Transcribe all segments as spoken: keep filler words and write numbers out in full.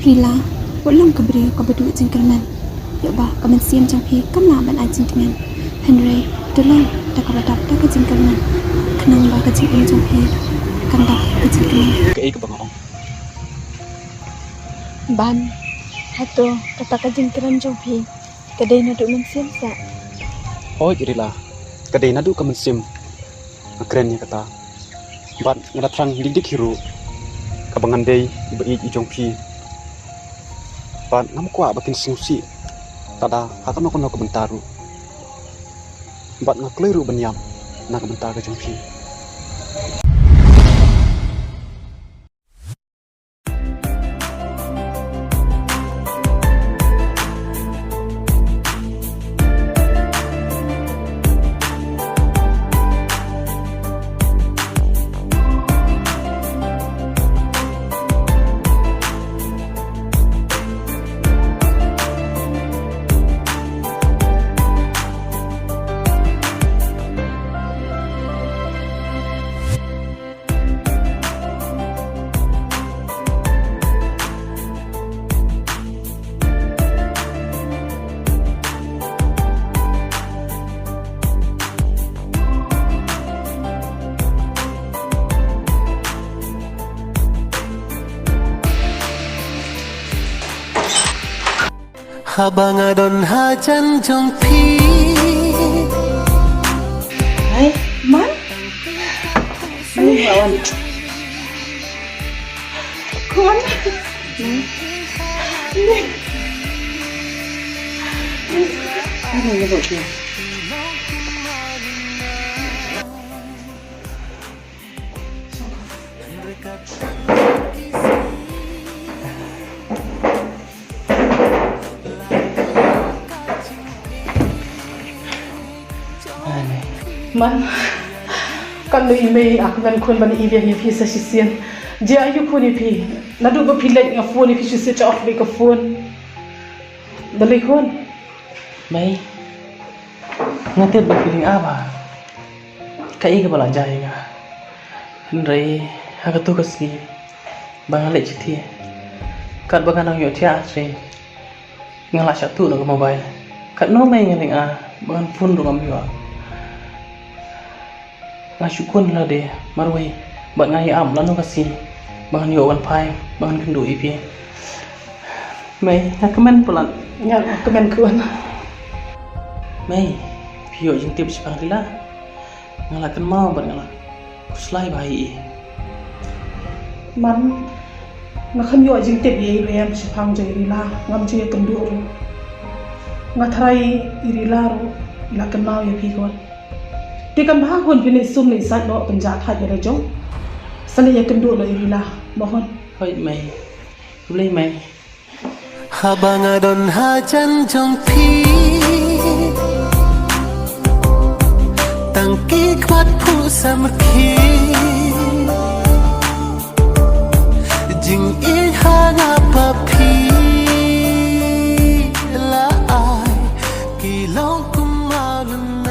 Rila, wat long ka briew kaba duh jingkyrmen. Ïoh ba ka mynsiem jong phi kam lah ban ai jingkmen. Hynrei to long da kaba dap da ka jingkyrmen, khnang ba ka jingim jong phi kan dap ka jingkmen. Kaei kaba nga ong? Ban, hato kata ka jingkren jong phi ka dei naduh mynsiem sa? Hooid Rila, ka dei naduh ka mynsiem nga kren ïa kata. Bad nga da thrang dik dik hi ruh kaba ngan dei i ba ïeit i jong phi. Bad ngam kwah ba kin sngewsih tada ha kano kano ka bynta ruh. Bad nga kloi ruh ban ïap na ka bynta ka jong phi. Haba nga don hajan jong phi. Hai, Man? Hai, Wan. Khun. Ni. Ni. Ni, ni, ni. Man, katno i mei, ah, nga kmen khun ban ïa phi sa shisien. Jia aïu khun ïa phi? Naduh ba phi leit nga phone ïa phi shisien, switch off beit ka phone. Balei khun? Mei, nga tip ba phi lyngngoh ba kaei kaba la jia ïa nga. Hynrei ha kato ka sngi ba nga leit shithi, katba nga nang ïohthiah ha train, nga la shah tuh na ka mobile. Katno mei nga lyngngoh ba ngan phone ruh ngam ïoh. Nga shu khun lade marwei bad nga ïa ap lano ka sngi ba ngan ïoh wan phai ba ngan kynduh ïa phi. Mei, nga kmen palat. Nga kmen khun. Mei, phi ïoh jingtip shaphang Rila? Nga la kynmaw bad nga la khuslai bha ïa i. Man, nga khlem ïoh jingtip ïa i ruh em shaphang jong i Rila, ngam ju ïakynduh ruh. Nga tharai i Rila ruh i la kynmaw ïa phi khun. Te kan bha khun phin leit sum leit sait noh, pynjah thait ïa la jong. Sa leit ïakynduh noh ïa i Rila, mo khun. Hooid mei. Khublei mei. Haba nga don hajan jong phi, tang ki khmat phuh samrkhie, jingïeit ha nga ba phi la ai, ki long kum marwei.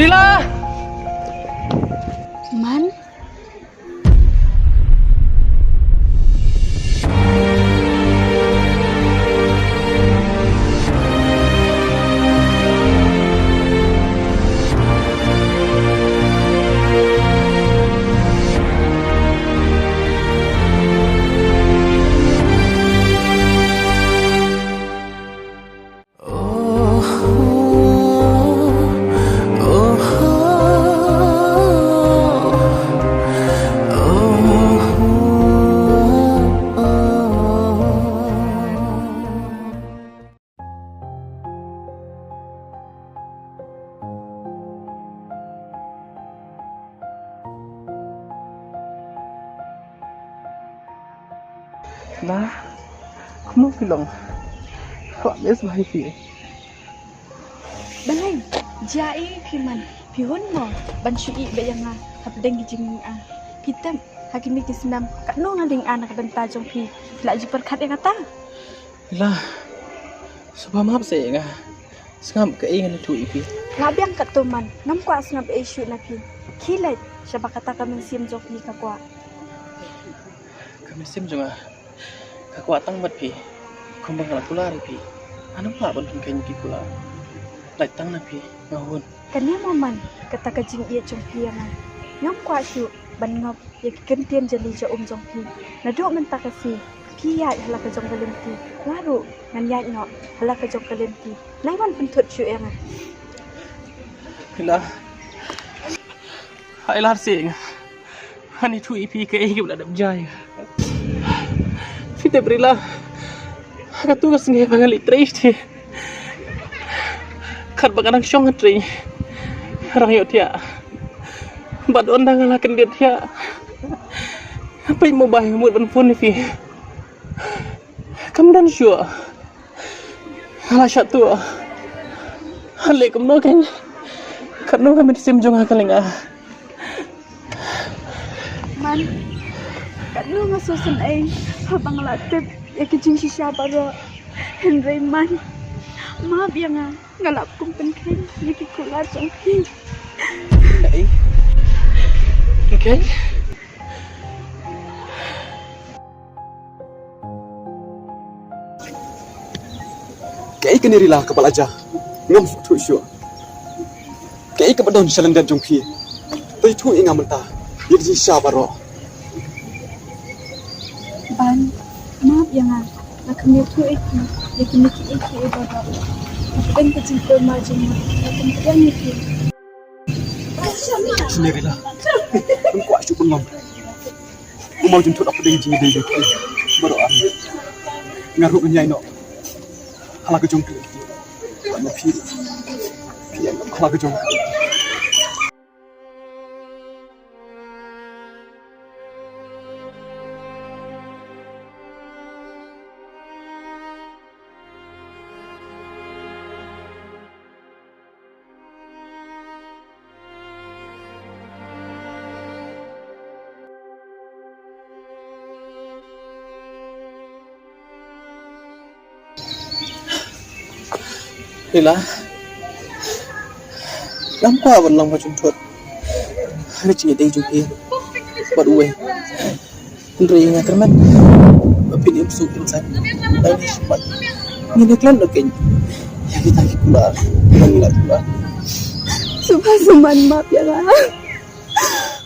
Rila! Man? Lah, kumno phi long? Kham bha phi? Balei, jia ei phi man, phi hun mo ban shu ïeh beit ïa nga hapdeng ki jingïa. Phi tip, ha kine ki snem katno nga lynga na ka bynta jong phi, phi la ju pyrkhat ïa kata? Lah, sngewbha map seh ïa nga. Sngap kaei ngan ïathuh ïa phi. La biang katto man, ngam kwah sngap ei shuh na phi. Khie leit, shaba kata ka mynsiem jong phi ka kwah. Ka mynsiem jong nga ka kwah tang bad phi. Kumba nga la kular ïa phi, ngan ym lah ban pynkheiñ ïa ki kular. Lait tang na phi, nga hun. Kane mo man kata ka jingïeit jong phi ïa nga. Ngam kwah shuh ban ngop ïa ki kyntien jali ja um jong phi. Naduh mynta ka sngi phi ïaid ha la ka jong ka lynti, nga ruh ngan ïaid noh ha la ka jong ka lynti. Nai wan pynthut shuh ïa nga. Rila, ha i lar seh nga. Ngan ïathuh ïa phi kaei kaba la dep jia ïa nga. Phi tip Rila, ha katto ka sngi ba nga leit trei shatei, katba nga dang shong ha trei, rang ïohthiah. Bad ynda nga la kyndit thiah, nga peit mobile, nga mut ban phone ïa phi, kam don shuh. Nga la shah tuh. Leh kumno keiñ? Katno ka mynsiem jong nga ka lynga. Man, katno nga sngewsynei haba nga la tip ïa ki jingshisha baroh. Hynrei man, map ïa nga, nga la kum pynkheiñ ïa ki kular jong phi. Kaei? Pynkheiñ? Kaei kane Rila kaba la jia? Ngam sngewthuh shuh. Kaei kaba don sha lyndet jong phi? To ïathuh ïa nga mynta ïa ki jingshisha baroh. Ban, map ïa nga, nga khlem ïathuh ïa phi ïa kine kiei kiei baroh. Nga pdiang ka jingkulmar jong nga, nga pynpdiang ïa phi. Shane Rila, ym kwah shuh pynlong. U Mawjynthut u pdiang jingïadei jong phi baroh arngut. Nga ruh ngan ïaid noh ha la ka jong ka lynti. Phi, phi ïaid noh ha la ka jong ka lynti. Rila, ngam kwah ban long Mawjynthut ha ka jingïadei jong phi bad uwei. Hynrei nga kyrmen ba phin im suk im saiñ. Dang ngi sngewbha ngin ïakhlad noh keiñ ïa kita ki kular ba ngi la kular. Sngewbha sngewman, map ïa nga.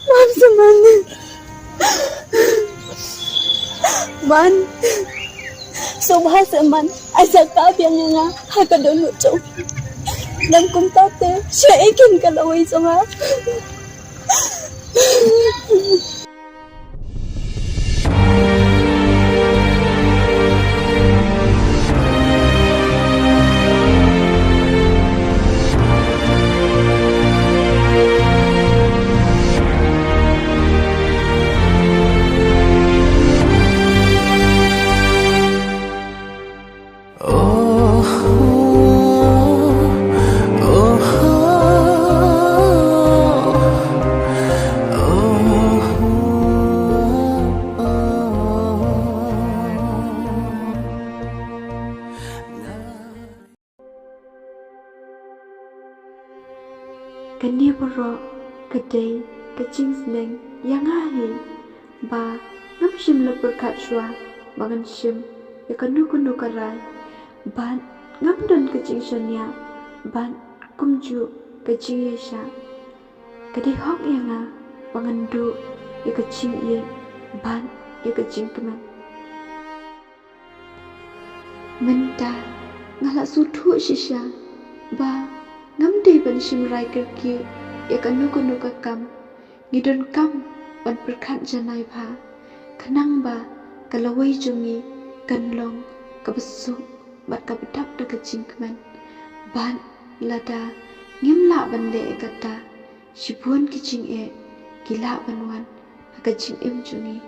Map sngewman. Man, sngewbha sngewman, ai sa ka biang ïa nga ha ka dohnud jong phi. Lym kumta te shaei kein ka lawei jong nga. Kane baroh ka dei ka jingsneng ïa nga hi, ba ngam shym la pyrkhat shuwa ba ngan shim ïa kano kano ka rai, bad ngam don ka jingshaniah bad kumjuh ka jingïaishah. Ka dei hok ïa nga ba ngan duh ïa ka jingïeit bad ïa ka jingkmen. Mynta nga la sngewthuh shisha ba ngam dei ban shim rai kyrkieh ïa kano kano ka kam. Ngi donkam ban pyrkhat janai bha, khnang ba ka lawei jong ngi kan long kaba suk bad kaba dap da ka jingkmen. Bad lada ngim lah ban leh ïa kata, shibun ki jingeh ki lah ban wan ha ka jingim jong ngi.